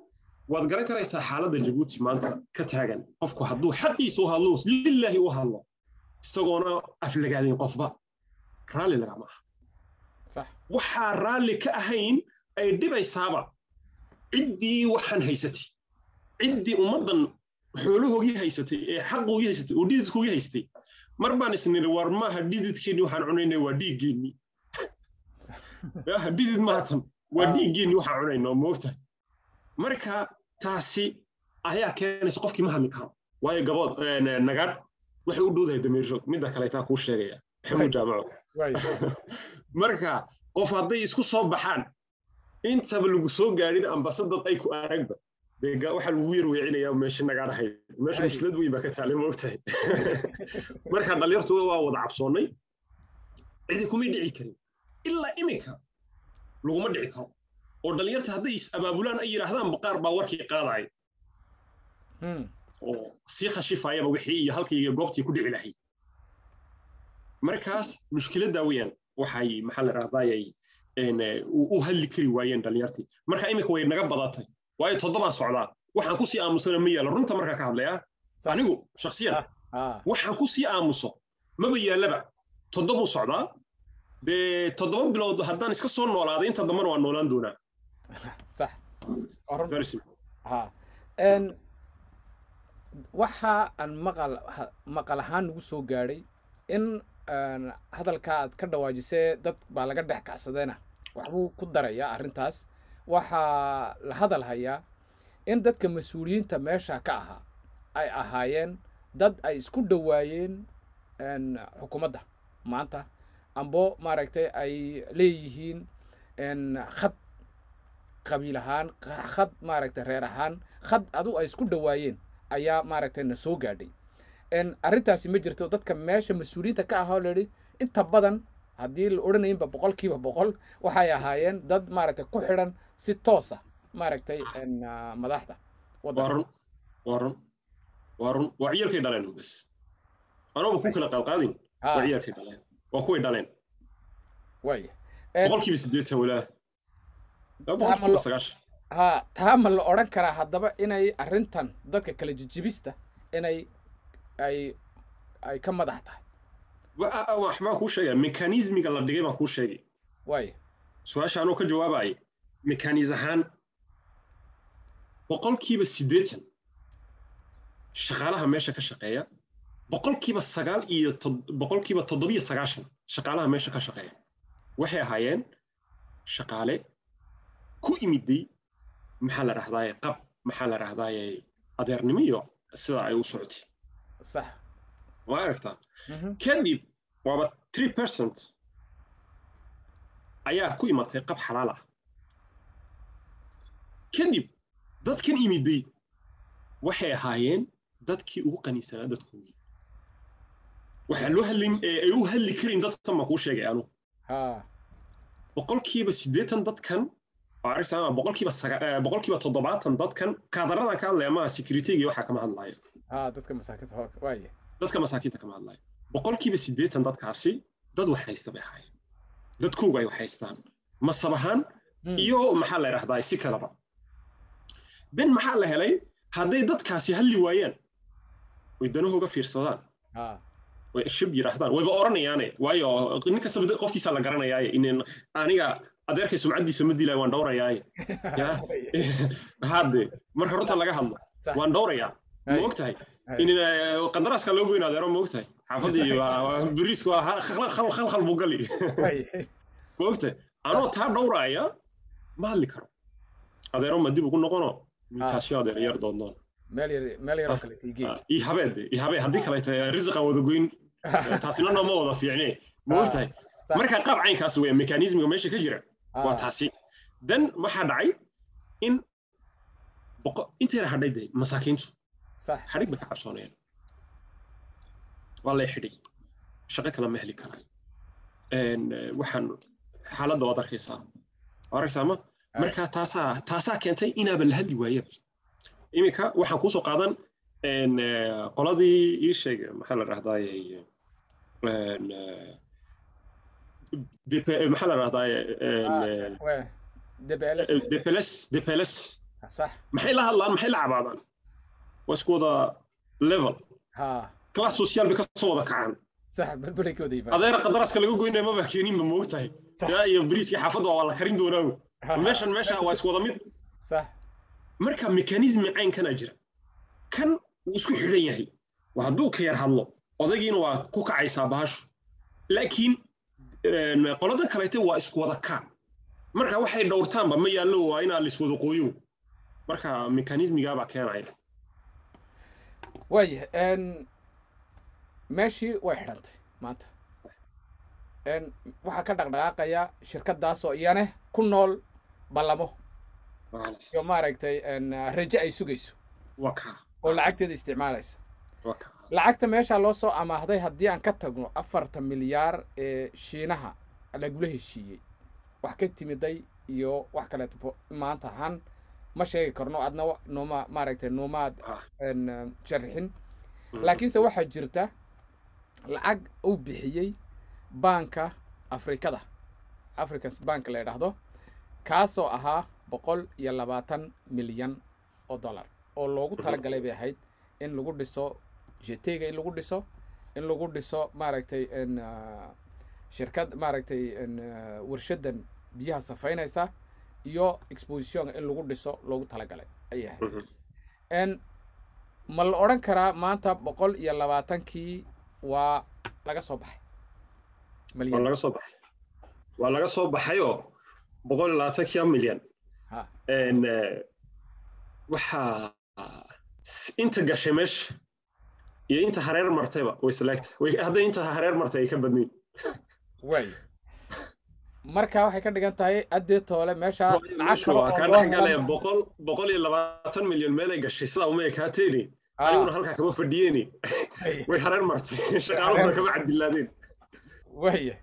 waad garan karaysaa xaaladda Jabuuti maanta ka taagan. Qofku hadduu xaqiisa u hadlo, lillaahi u hadlo, isagoona aflagaadin qofba, raalli lagama aha. Waxaa raalli ka ahayn ay dhibaysaaba ciddii waxaan haysatay, ciddii ummaddan xoolahoogii haysatay ee xaqoogii haysatay oo dhididkoogii haystay. Mar baan isniri, war maaha dhididkeennii waxaan cunaynay, waa dhiiggeennii. Dhidid maatan, waa dhiiggeennii waxaan cunayno, moogtahay? Marka taasi ayaa keenaysa qofkii ma hadli karo, waayo gabood nagaadh waxay u dhowdahay dameersho. Midda kale taa kuu sheegaya, Maxamuud Jaamaco, marka qof hadday isku soo baxaan, intaba lagu soo gaadhin ambasadad ay ku aragba, dee waxaa lagu yar weecinayaa meesha nagaadhahayd. Meesha mushkilad weyn baa ka taalay, moogtahay? Marka dhalinyartu waa wada cabsoonnay, cidi kumay dhici karin. Ilaa iminka laguma dhici karo, oo dhalinyarta hadday is abaabulaan ay yidhaahdaan, qaar baa warkii qaadaya oo sii khashifayaba wixii iyo halkii iyo goobtii ku dhici lahayd. Markaas mushkiladdaa weeyaan waxay, maxaa la rahdaayay, u hadli kari waayeen dhalinyartii. Marka iminka way naga badatay, waayo 7 socdaa. Waxaan kusii aamusana ma yaalo. Runta markaa ka hadlaya, anigu shakhsiyan waxaan kusii aamuso maba yaallaba. 7-uu socdaa dee, 7 bilood haddaan iska soo noolaaday, inta dambana waan noolaan doonaa. Sax. Ha, waxa aan maqal maqal ahaan nagu soo gaadhay in hadalka aad ka dhawaajisee dad baa laga dhex kacsadayna waxbuu ku darayaa arrintaas. Waxaa la hadal hayaa in dadka mas-uuliyiinta meesha ka ahaa ay ahaayeen dad ay isku dhowaayeen xukuumadda maanta, ambo maaragtay ay leeyihiin khad qabiil ahaan, khad maaragtay reer ahaan, khad adu ay isku dhowaayeen ayaa maaragtay na soo gaadhay. Arrintaasi ma jirto? Dadka meesha mas-uuliyiinta ka ahaa oo layidhi inta badan, haddii la odhanayinba 100% waxay ahaayeen dad maaragtay ku xidhan si toosa maaragtay madaxda. Waa run, waa run, waa run. Waa ciyalkay dhaleen bas, anooba ku kala qaadqaadin. Waa ciyalkay dhaleen, waa kuway dhaleen. Waaya. 80% walaa 90%. Ha, taa ma la odhan karaa haddaba inay arrintan dadka kala jijibista inay ay ka madax tahay? Waxbaan kuu sheegaya, mécanisme-iga la dhigay baan kuu sheegay. Su-aasha anoo ka jawaabayay, mécanisme ahaan 80% shaqaalaha meesha ka shaqeeya, 9% iyo 97% shaqaalaha meesha ka shaqeeya waxay ahaayeen shaqaale ku imiday, maxaa la rahdaye, qab, maxaa la rahdaye, adeernimo iyo sida ay u socotay. Ma aragtaa? Kadib waaba 3% ayaa ku imatay qab xalaal ah. Kadib dadkan imiday waxay ahaayeen dadkii ugu qaniisanaa dadkoodii. Waxaa loo hadlin ay u hadli karin dadkan baan kuu sheegay anu. 80% dadkan, aragtaa, 70% dadkan kaadaradan ka hadlaya maaha, security-ga waxaa kama hadlaayo. Dadka masaakiinta, waaya. Dadka masaakiinta kama hadlaayo. 80% dadkaasi dad wax haysta bay ahaayeen, dadkooga ay wax haystaan masab ahaan iyo, maxaa la yidhahdaa, si kalaba. Den maxaa la helay? Hadday dadkaasi hadli waayaan oy danahooga fiirsadaan, way shib yidhaahdaan, wayba oranayaane, waayo nin kastaba qofkiisa la garanayaaye, in aniga adeerkay sumcaddiisa ma dilaayo, waan dhowrayaaye. Hadde marka runta laga hadlo, waan dhowrayaa, ma og tahay in qandaraaska loo goyn adeero, ma og tahay, xaafadii bariisku waa khalkhal buu gali, ma og tahay? Anoo taa dhowraaya ma hadli karo. Adeero ma dib ugu noqono mutaasyo adeer yar doondoon meel yar, meel yaroo kale igee. Ii habeed, ii habee, haddii kaleeto risiqa wada goyn, taasina nooma wada fiicne, ma ogtahay? Marka qaab caynkaas weya mekanismiga meesha ka jira waa taasi. Dan waxaa dhacay in intayna hadhay de masaakiintu xadhig bay ka cabsoonayaan. Waa lay xidhay, shaqo kale ma heli karaayo, waxaan xaaladda waad arkaysaa, waa arkaysaa ma. Marka taasaa keentay inaaba la hadli waayaba. Iminka waxaan kuusoo qaadan qoladii ii sheeg, maxaa la dhahdaye, maxaa la dhahdaye, DPLS, DPLS. Maxay la hadlaan? Maxay la cabaadaan? Waa isku wada level, class social bay kasoo wada kacaan. Adeer qadaraaska laga goynaya maba keeninba, moogtahay? Yaa iyo bariiskii xaafadda waa la karin doonaa. Meeshan meesha waa isku wada mid. Marka mekanismi caynkana jira, kan wuu isku xidhan yahay. Waa hadduu ka yar hadlo odaygiina waa ku kacaysaa bahashu, laakiin qoladan kaleete waa isku wada kaa. Marka waxay dhowrtaanba ma yaallo, waa inaa laiswada qooyo. Marka mekanismigaabaa keenaya. Waayahay, meeshii way xidhantay maanta. Waxaa ka dhaqdhaqaaqaya shirkadaasoo iyane ku nool ballamo iyo maaragtay rajo ay sugayso oo lacagteeda isticmaalaysa. Lacagta meeshaa loo soo amaahday, haddii aan ka tagno 4 milyaar ee Shiinaha lagula heshiiyey, wax ka timiday iyo wax kaleeto maanta ahaan ma sheegi karno, adna nooma maaragtay noomaad sharixin. Laakiinse waxaa jirta lacag uu bixiyey Baanka Afrikada, Africans Bank la yidhaahdo, kaasoo ahaa 120 milyan oo dollar oo loogu talagalay bay ahayd in lagu dhiso jetega, in lagu dhiso, in lagu dhiso maaragtay shirkad, maaragtay warshadan biyaha safaynaysa iyo expositionka in lagu dhiso loogu talagalay ayay ahayd. Ma la odhan karaa maanta 120-kii waa laga soo baxay? Waa laga soo baxay, waa laga soo baxayoo 120-kii milyan waxaa inta gashay meesha iyo inta hareer martayba way isleegta. Hadday inta hareer martay ay ka badnayn. Waay, marka waxay ka dhigan tahay addee toole meesha lacag waa kaa dhex galaya. 120 milyan meelay gashay sidaa uma ekaateeni, aniguna halkaa kama fadhiyeeni, way hareer martay, shaqaaluhuna kama cadilaadeen. Waaya,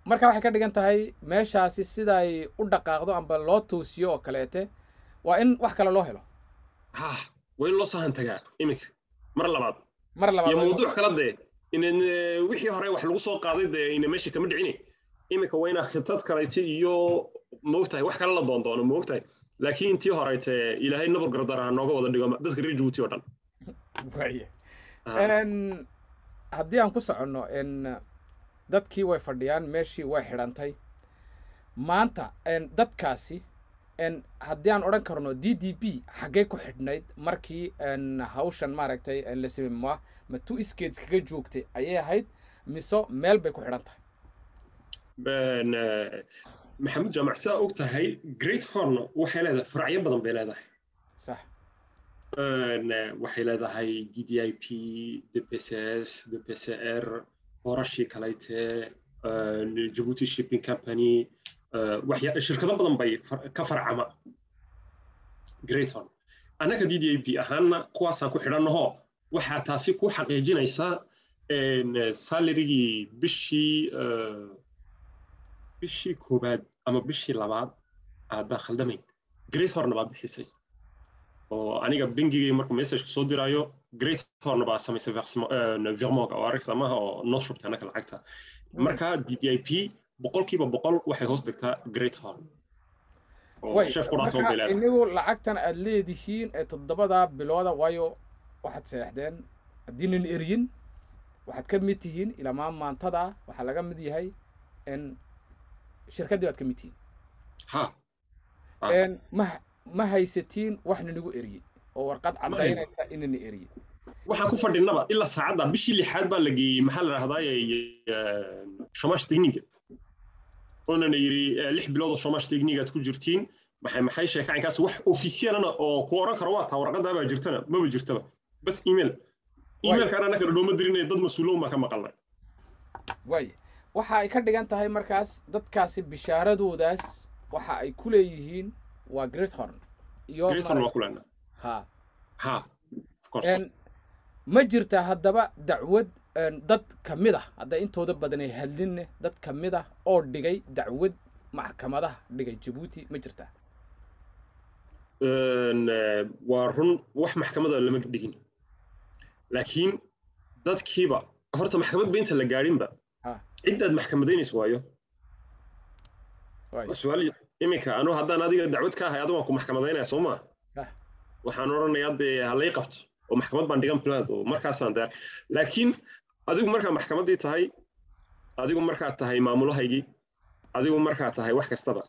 marka waxay ka dhigan tahay meeshaasi siday u dhaqaaqdo amba loo toosiyo oo kaleete waa in wax kale loo helo. Ha, waa in loo sahan tagaa iminka mar labaad. Mar labaad. Iyo mawduuc kala dee in wixii hore wax lagu soo qaaday dee ina meesha kama dhicine. Iminka waa inaa khibtad kaleete iyo moogtahay wax kale la doondoono, moogtahay? Laakiin intii horeyte Ilaahay nabar gardara ha nooga wada dhigo dadka reer Jabuuti oo dhan. Waaya, haddii aan ku soconno, dadkii way fadhiyaan, meeshii way xidhantay maanta. Dadkaasi haddii aan odhan karno DDP xaggee ku xidhnayd markii hawshan maaragtay la samey? Ma tu iskeed iskaga joogtay ayay ahayd mise meel bay ku xidhan tahay? Maxamed Jaamac, saa og tahay Great Horn waxay leedahay faracyo badan bay leedahay. Waxay leedahay DDIP, DPCS, DPCR, borashii kaleyte, Djibouti Shipping Company, shirkado badan bay ka farcama Great Horn. Annaka DDIP ahaanna kuwaasaan ku xidhannaho. Waxaa taasi ku xaqiijinaysaa salarygii bishii koowaad ama bishii labaad aadbaa khaldamayn, Great Horn baa bixisay. Oo aniga bengigay markuu message soo diraayo, Great Horn baa samaysay virement-ga oo aragsa maaha oo noo shubtay annaka lacagta. Marka DDIP 100% waxay hoos degtaa Great Horn oo chef quraatoon bay leedahay. Inagu lacagtan aad leedihiin ee 7-da bilooda, waayo waxaad seexdeen haddii nin eryin, waxaad ka mid tihiin ilamaa maantada waxaa laga mid yahay shirkaddii baad ka mid tihiin. Ha. Ma haysatiin wax ninagu eriyey oo warqad caddaynaysa inana eriyey? Waxaan ku fadhinaba ilaa saacadda bishii lixaad baa la geeyey, maxaa la dhahdaa, chômage technique, oonana yidhi 6 bilood oo chômage technique aad ku jirtiin. Maxay sheekaynkaas wax officialana oo ku oran karo waa taa warqadda baa jirtana maba jirtaba, bas email emailkaana annaka dhooma dirinaya, dad mas-uuloon baa ka maqalnay. Waay, waxa ay ka dhigan tahay markaas dadkaasi bishaaradoodaas waxa ay ku leeyihiin waa Great Horn iyo Great Horn waa ku leenahay. Ha. Ha, of course. Ma jirtaa haddaba dacwad dad ka mid ah, hadda intooda badan ay hadlinne, dad ka mid ah oo dhigay dacwad maxkamadaha dhigay Jabuuti, ma jirtaa? Waa run, wax maxkamada lama dhigin, laakiin dadkiiba horta maxkamad ba inta la gaadhinba ciddaad maxkamadaynayso waayo su-aal. Iminka anu haddaan adiga dacwad ka ahay, adigu waan ku maxkamadaynaya, soo maa? Waxaan odhanayaa dee halay qabto oo maxkamad baan dhigan plant oo markaasaan diyaar. Laakiin adigu markaa maxkamaddii tahay, adigu markaa tahay maamulahaygii, adigu markaa tahay wax kastaba,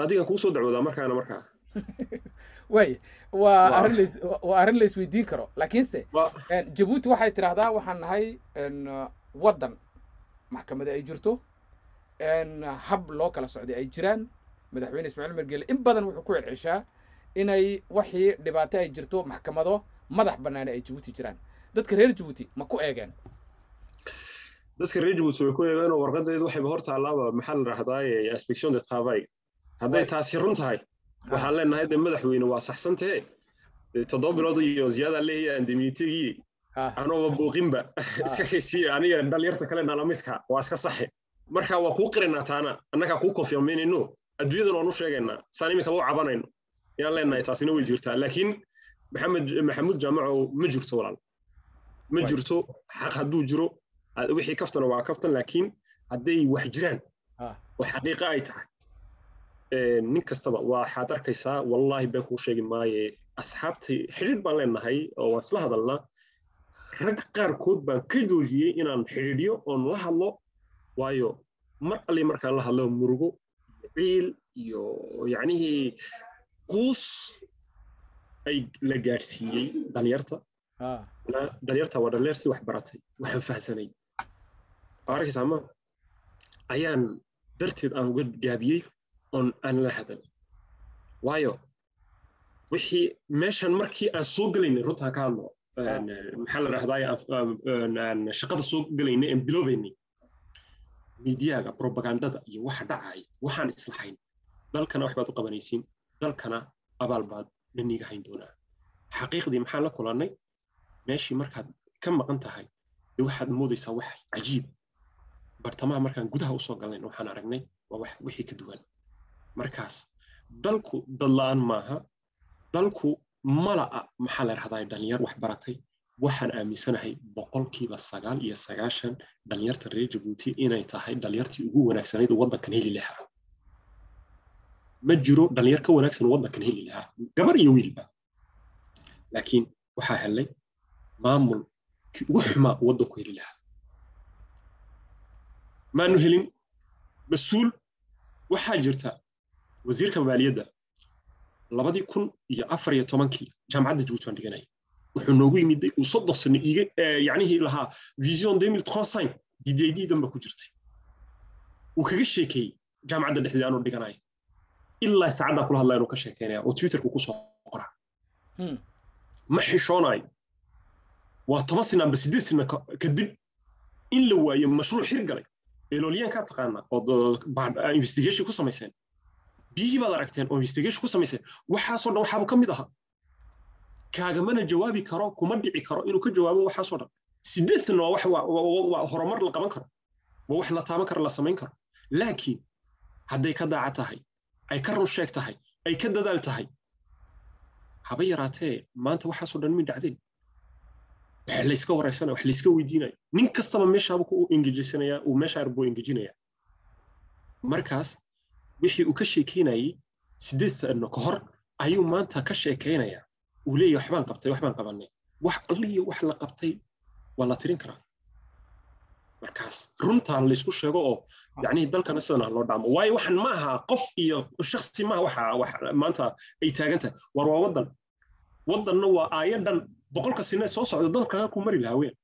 adiga kuu soo dacwoodaa markaana markaa. Waay, waa arrin, waa arrin la isweydiin karo, laakiinse Jabuuti waxay tidhaahdaa waxaan nahay waddan maxkamada ay jirto, hab loo kala socday ay jiraan. Madaxweyne Ismaaciil Margeele in badan wuxuu ku celceshaa inay waxii dhibaato ay jirto maxkamado madax bannaani ay Jabuuti jiraan. Dadka reer Jabuuti ma ku eegeen? Dadka reer Jabuuti way ku eegeen oo warqadeedu waxayba hor taallaaba, maxaa la rahdaaye, inspection de travail. Hadday taasi run tahay, waxaan leenahay de madaxweyne waa saxsantahe, 7 bilood iyo ziyaada leeyahay indemnitigii anooba buuqinba iska kaysiiya, aniga dhalinyarta kale nala midka waa iska saxe. Marka waa kuu qiraynaa taana, annagaa kuu konfirmaynayno, adduunyadan waan u sheegaynaa saan iminkaba u cabanayno yaan leenahay, taasina way jirtaa. Laakiin Maxamed Maxamuud Jaamacow, ma jirto walaal, ma jirto. Xaq hadduu jiro, wixii kaftana waa kaftan, laakiin hadday wax jiraan oo xaqiiqa ay tahay, nin kastaba waxaad arkaysaa. Wallaahi been kuu sheegi maaye, asxaabtay xidhiidh baan leenahay oo waan isla hadalnaa. Rag qaarkood baan ka joojiyey inaan xidhiidhyo oon la hadlo, waayo mar alli markaan la hadlo murugo, ciil iyo yacnihii quus ay la gaadhsiiyey dhalinyarta. Dhalinyarta waa dhalinyartii wax baratay, waxaan fahansanay arkaysaa ma ayaan darteed aan uga gaabiyey oon aan la hadal, waayo wixii meeshan markii aan soo gelaynay, runtaan ka hadlo, maxaa la dhahdaa, aan shaqada soo gelaynay, aan biloobaynay miidiyaga propagandada iyo waxa dhacaya, waxaan islahayn dalkana wax baad u qabanaysiin, dalkana abaal baad naniga hayn doonaa. Xaqiiqdii maxaan la kulannay? Meeshii markaad ka maqan tahay dee waxaad moodaysaa wax cajiib. Bartamaha markaan gudaha usoo galnayn waxaan aragnay waa wax wixii ka duwan. Markaas dalku dad la'aan maaha, dalku mala'a, maxaa la dhahdaa, dhalinyar wax baratay. Waxaan aaminsanahay 99% dhalinyarta reer Jabuuti inay tahay dhalinyartii ugu wanaagsanayd oo waddankan heli lahaa. Ma jiro dhalinyar ka wanaagsan oo waddankan heli lahaa, gabar iyo wiilba, laakiin waxaa helay maamulkii ugu xumaa waddanku heli lahaa. Maanu helin mas-uul. Waxaa jirta wasiirka maaliyadda 2014-kii jaamacadda Jabuuti baan dhiganaya, wuxuu noogu yimiday uu 30 sano iiga yacnihii lahaa vision 2035 DDID dan ba ku jirtay, uu kaga sheekeeyey jaamacadda dhexdeeda anuu dhiganayo. Ilaa saacaddaa kula hadlaya inuu ka sheekeynaya oo Twitterku kusoo qoraa, ma xishoonayo. Waa 10 sano amba 8 sano kadib in la waayo mashruuc xir galay. Eolien kaa taqaana oo investigation ku samayseen, biyihii baad aragteen oo investigation ku samayseen, waxaasoo dhan waxaaba ka mid ahaa. Kaagamana jawaabi karo, kuma dhici karo inuu ka jawaabo waxaasoo dhan. 8 sano waa wax waa horumar la qaban karo, waa wax la taaban karo, la samayn karo. Laakiin hadday ka daaca tahay, ay ka run sheeg tahay, ay ka dadaal tahay, haba yaraatee maanta waxaasoo dhan min dhacdeen. Wax layska waraysanaya, wax layska weydiinaya, nin kastaba meeshaaba ku engejisanayaa, uu meesha arbuu engejinaya. Markaas wixii uu ka sheekeynayay 8 sano ka hor ayuu maanta ka sheekeynayaa, uu leeyahay waxbaan qabtay, waxbaan qabanay. Wax alliyo wax la qabtay waa la tirin karaa. Markaas runtaan laysku sheego oo yacnihii dalkana sidan loo dhaamo, waayo waxan ma aha qof iyo shakhsi maaha. Waxa wax maanta ay taagan tahay war waa waddan, waddanna waa aayo dhan. 100-ka sine soo socda dalka ku mari lahaa weyn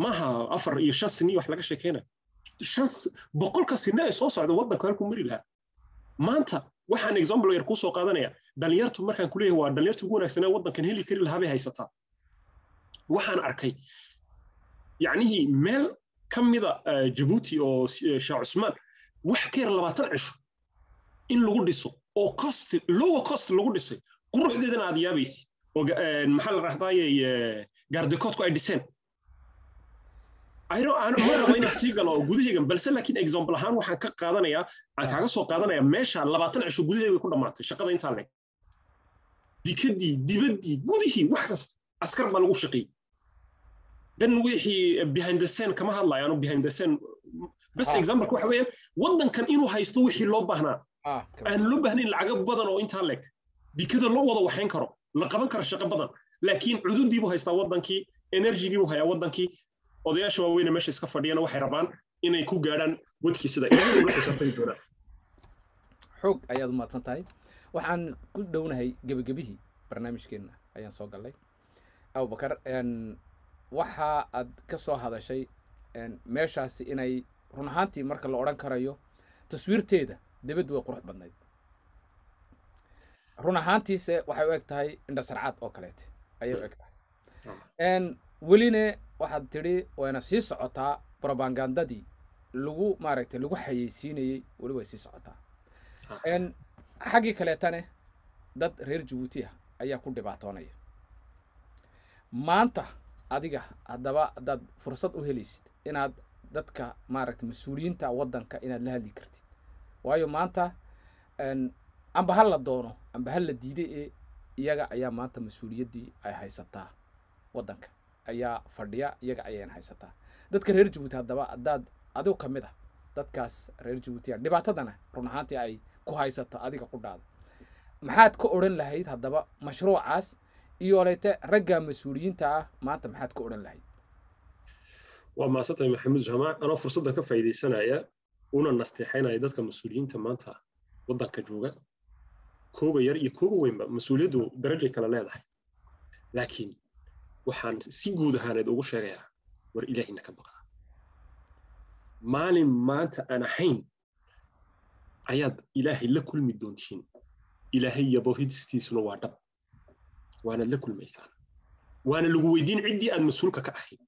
maaha 4 iyo 5 sini wax laga sheekeynayo. 500-ka sine ee soo socda waddanka halkuu mari lahaa maanta. Waxaan example yar kuu soo qaadanaya, dhalinyartu markaan kuleeyahay waa dhalinyartu ugu wanaagsanaa waddankan heli kari lahaa bay haysataa. Waxaan arkay yacnihii meel ka mida Jabuuti oo Sheekh Cusmaan wax ka yar 20 cisho in lagu dhiso oo cost, lower cost lagu dhisay, quruxdeedana aad yaabaysi, oo maxaa la rahdaaye, gaardekoodku ay dhiseen. Ma rabo inaan sii galo gudahaygan, balse laakiin example ahaan waxaan ka qaadanayaa, aan kaaga soo qaadanayaa meesha 20 cisho gudahayga ku dhammaatay shaqada intaa leeg, dikadii, dibaddii, gudihii, wax kasta askar baa lagu shaqeeyey. Dan wixii behind the scene kama hadlayo anu, behind the scene bas. Example waxa weeyaan waddankan inuu haysto wixii loo baahnaa, aan loo baahnayn lacago badan oo intaa leeg, dikada loo wada waxayn karo, la qaban karo shaqo badan, laakiin cududii buu haystaa waddankii, energygii buu hayaa waddankii. Odayaasha waaweyne meesha iska fadhiyana waxay rabaan inay ku gaadhaan wadkii sida Ilaahay ula xisaabtami doonaa. Xoog ayaad umahadsan tahay. Waxaan ku dhownahay gebagabihii barnaamijkeenna ayaan soo galnay. Abubakar, waxa aad ka soo hadashay meeshaasi inay run ahaantii marka la odhan karayo taswiirteeda dibaddu way qurux badnayd, run ahaantiise waxay u eg tahay indhasarcaad oo kaleete ayay u eg tahay. Weline waxaad tidhi wayna sii socotaa propagandadii lagu maaragtay lagu xayeysiinayey, weli way sii socotaa. Xaggii kaleetane dad reer Jabuuti ah ayaa ku dhibaatoonaya maanta. Adiga haddaba haddaad fursad u helaysid inaad dadka maaragtay mas-uuliyiinta waddanka inaad la hadli kartid, waayo maanta amba ha la doono amba ha la diiday ee iyaga ayaa maanta mas-uuliyaddii ay haysataa, waddanka ayaa fadhiya, iyaga ayayna haysataa. Dadka reer Jabuuti haddaba haddaad adigu ka mid ah dadkaas reer Jabuutiya dhibaatadana run ahaantii ay ku haysato adiga qudhaada, maxaad ka odhan lahayd haddaba mashruucaas iyo leyte ragga mas-uuliyiinta ah maanta, maxaad ka odhan lahayd? Waa mahadsantahay, Maxamuud Jaamac. Anoo fursadda ka faa'iidaysanaya una nasteexaynaya dadka mas-uuliyiinta maanta waddanka jooga, kooga yar iyo kooga weynba, mas-uuliyaddu darajay kala leedahay, laakiin waxaan si guud ahaaneed ugu sheegayaa: war Ilaahina ka baqaa. Maalin maanta aan ahayn ayaad Ilaahay la kulmi doontiin. Ilaahay yabohidistiisuna waa dhab, waanaad la kulmaysaan, waana lagu weydiin ciddii aad mas-uulka ka ahayd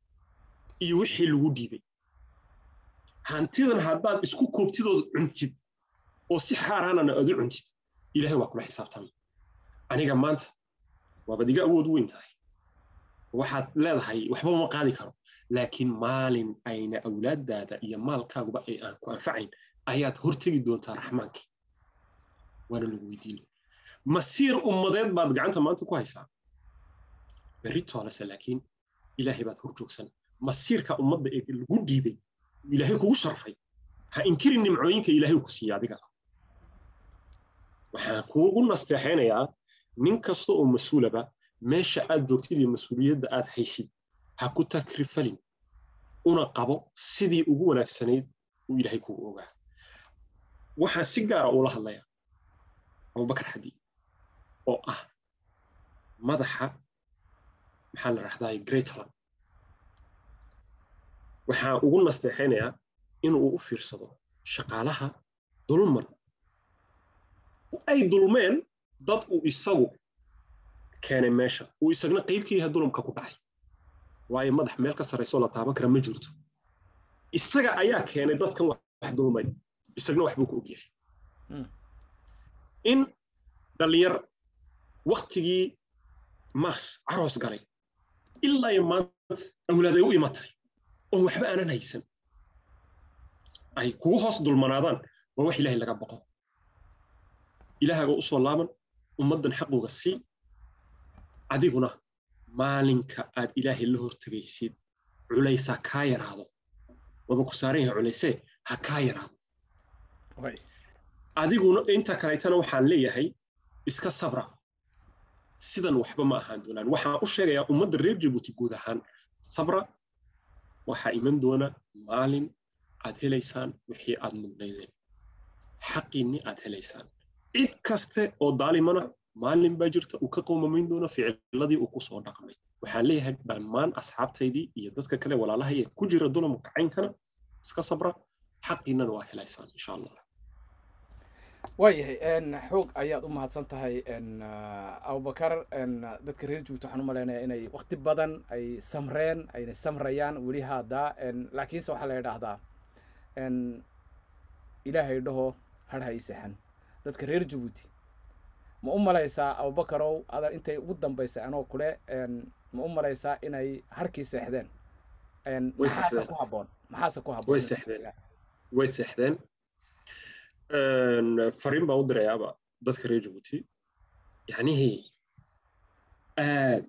iyo wixii lagu dhiibay. Hantidan haddaad isku koobtidood cuntid oo si xaaraanana aad u cuntid, Ilaahay waa kula xisaabtamay. Aniga maanta waabaad iga awood weyn tahay, waxaad leedahay waxba ma qaadi karo, laakiin maalin ayna awlaaddaada iyo maalkaaguba ay aan ku anfacayn ayaad hortegi doontaa Raxmaankii, waana lagu weydiin. Masiir ummadeed baad gacanta maanta ku haysaa, berri toolese laakiin Ilaahay baad hor joogsan. Masiirka ummadda ee lagu dhiibay, Ilaahay kugu sharfay, ha inkirin nimcooyinka Ilaahay ku siiya adiga. Waxaan kuugu nasteexaynayaa nin kasta oo mas-uulaba, meesha aad joogtid iyo mas-uuliyadda aad haysid ha ku takrifalin, una qabo sidii ugu wanaagsanayd uu Ilaahay kugu ogaa. Waxaan si gaara ula hadlayaa Abubakar Xadi oo ah madaxa, maxaa la rahdaa, Great Horn. Waxaan ugu nasteexaynayaa inuu u fiirsado shaqaalaha dulman ay dulmeen dad uu isagu keenay meesha, uu isagna qayb ka yahay dulumka ku dhacay, waayo madax meel ka sarraysoo la taaban kara ma jirto. Isaga ayaa keenay dadkan wax dulmay, isagna wax buu ku ogyahay. In dhallinyar waktigii mars caroos galay ilaa iyo maanta awlaad ay u imatay oo waxba aanan haysan ay kugu hoos dulmanaadaan, waa wax Ilaahay laga baqo. Ilaahaga u soo laaban, ummaddan xaqooga sii. Adiguna maalinka aad Ilaahay la hortegaysid culaysaa kaa yaraado, waba ku saaran yahay culaysee, ha kaa yaraado. Adiguna inta kaleetana waxaan leeyahay iska sabra, sidan waxba ma ahaan doonaan. Waxaan u sheegayaa ummadda reer Jabuuti guud ahaan: sabra, waxaa iman doona maalin aad helaysaan wixii aad mudnaydeen, xaqiinni aad helaysaan. Cid kaste oo daalimana maalin baa jirta uu ka qoomamayn doono ficiladii uu ku soo dhaqmay. Waxaan leeyahay dhammaan asxaabtaydii iyo dadka kale walaalahay ee ku jira dulamka caynkana, iska sabra, xaqiinnana waa helaysaan insha Allah. Waayahay, xoog ayaad u mahadsan tahay, Abubakar. Dadka reer Jabuuti waxaan u malaynayaa inay waqti badan ay samreen, ayna samrayaan weli hadda, laakiinse waxaa la yidhaahdaa Ilaahay dhaho har ha ii seexan. Dadka reer Jabuuti ma u malaysaa, Abubakarow, ada intay ugu dambaysay anoo kule, ma u malaysaa inay harkii seexdeen? Maxaase ku habboon, maxaase ku habboon? Way seexdeen, way seexdeen. Fariin baan u dirayaaba dadka reer Jabuuti. Yacnihii aad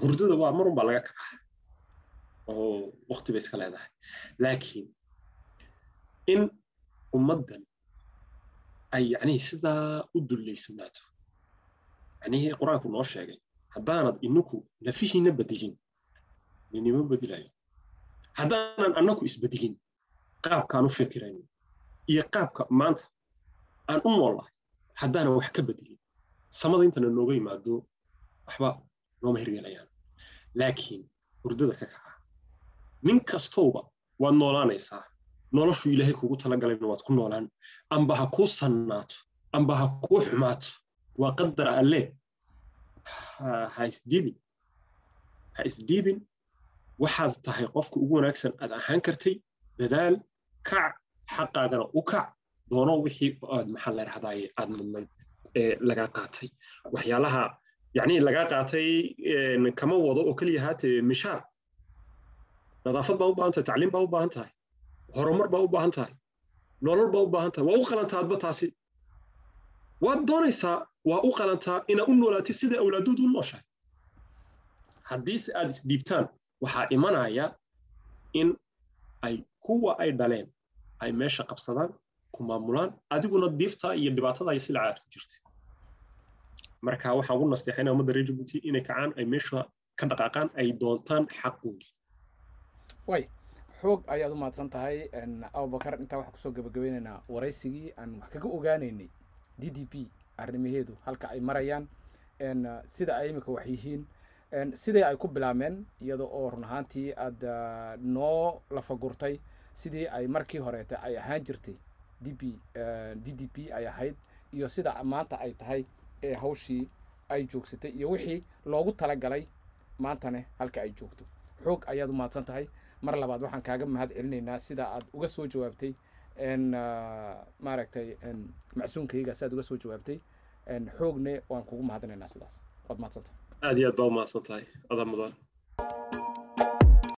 hurdada waa marun baa laga kacaa oo waqti bay iska leedahay, laakiin in ummaddan ay yacnihii sidaa u dullaysanaato, yacnihii Qur-aanku noo sheegay, haddaanad ininku nafihiina bedelin ninima bedilayo, haddaanan annaku isbedelin qaabkaan u fikirayno iyo qaabka maanta aan u noolnahay, haddaanan wax ka bedelin, samada intana nooga yimaado waxba nooma hirgelayaan. Laakiin hurdada ka kaca, nin kastowba waad noolaanaysaa, noloshu Ilaahay kugu talagalayna waad ku noolaan, amba ha kuu sannaato amba ha kuu xumaato, waa qadar Alle. Ha isdhiibin, ha isdhiibin. Waxaad tahay qofka ugu wanaagsan aad ahaan kartay. Dadaal, kac, xaqaagana u kac, doono wixii aad, maxaa la yidhahdaaye, aad mudnayd ee lagaa qaatay. Waxyaalaha yacni lagaa qaatay kama wado oo keliya haatee mishaar. Nadaafad baa u baahan tahay, tacliim baa u baahan tahay, horumar baa u baahan tahay, nolol baa u baahan tahay. Waa u qalantaa adba, taasi waad doonaysaa, waa u qalantaa inaad u noolaatid sida awlaadoodu u nooshahay. Haddiise aad isdhiibtaan, waxaa imanaya in ay kuwa ay dhaleen ay meesha qabsadaan, ku maamulaan, adiguna diiftaa iyo dhibaatada iyo silaca aad ku jirtid. Marka waxaan ugu nasteexaynaa ummadda reer Jabuuti inay kacaan, ay meesha ka dhaqaaqaan, ay doontaan xaqoogii. Way xoog ayaad u mahadsan tahay, Abubakar. Intaa waxaan kusoo gabagabeynaynaa waraysigii aan wax kaga ogaanaynay DDP arrimaheedu halka ay marayaan, sida ay imika wax yihiin, sidii ay ku bilaabmeen, iyada oo run ahaantii aad noo lafagurtay sidii ay markii horeeta ay ahaan jirtay dp DDP ay ahayd iyo sida maanta ay tahay ee hawshii ay joogsatay iyo wixii loogu talagalay maantane halka ay joogto. Xoog ayaad u mahadsan tahay. Mar labaad waxaan kaaga mahad celinaynaa sida aad uga soo jawaabtay, maaragtay, macsuunkayga si aad uga soo jawaabtay. Xoogne waan kugu mahadinaynaa sidaas. Waad mahadsantahay. Aad iyo aad baa u mahadsan tahay, adaa mudan.